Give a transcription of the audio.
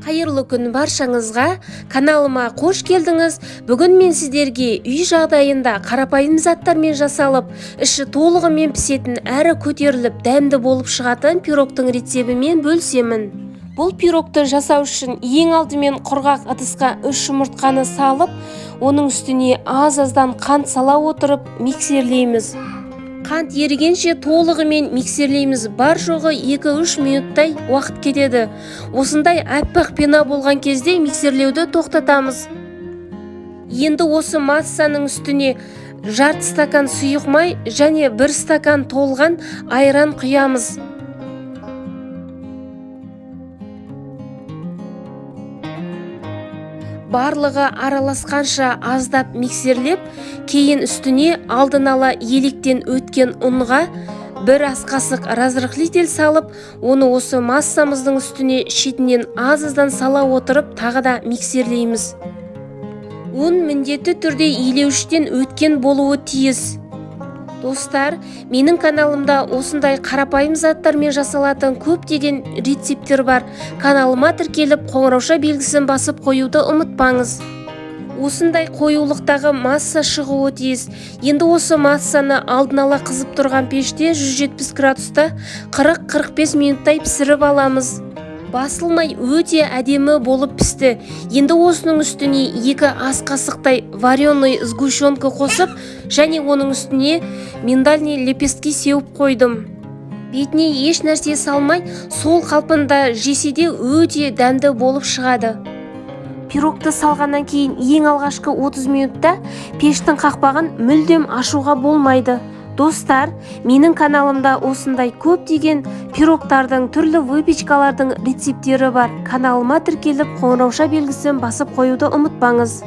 Қайырлы күн баршаңызға! Каналыма қош келдіңіз. Бүгін мен сіздерге үй жағдайында қарапайым заттармен жасалып, іші толығымен пісетін әрі көтеріліп дәмді болып шығатын пирогтың рецебімен бөлісемін. Бұл пирогты жасау үшін ең алдымен құрғақ ыдысқа 3 жұмыртқаны салып, оның үстіне аз-аздан қант сала отырып миксерлейміз. Қант ерігенше толығымен миксерлейміз. Бар жоғы 2-3 минуттай уақыт кетеді. Осындай аппақ пена болған кезде миксерлеуді тоқтатамыз. Енді осы массаның үстіне жарты стакан сұйық май және 1 стакан толған айран құямыз. Барлығы араласқанша аздап миксерлеп, кейін үстіне алдын ала електен өткен ұнға 1 ас қасық разрыхлитель салып, оны осы массамыздың үстіне шетінен аз-аздан сала отырып тағы да миксерлейміз. Ұн міндетті түрде елеуіштен өткен болуы тиіс. Достар, менің каналымда осындай қарапайым заттармен жасалатын көптеген рецепттер бар. Каналыма тіркеліп, қоңырауша белгісін басып қоюды ұмытпаңыз. Осындай қоюлықтағы масса шығуы тиіс. Енді осы массаны алдын ала қызып тұрған пеште 170 градуста 40-45 минуттай пісіріп аламыз. Басылмай өте әдемі болып пісті. Енді осының үстіне 2 ас қасықтай вареный сгущенка қосып, және оның үстіне миндальный лепестки сеуіп қойдым. Бетіне еш нәрсе салмай, сол қалпында жесе де өте дәмді болып шығады. Пирогты салғаннан кейін ең алғашқы 30 минутта пештің қақпағын мүлдем ашуға болмайды. Достар, менің каналымда осындай көптеген пирогтардың, түрлі выпечкалардың рецепттері бар. Каналыма тіркеліп, қоңыраушa белгісін басып қоюды ұмытпаңыз.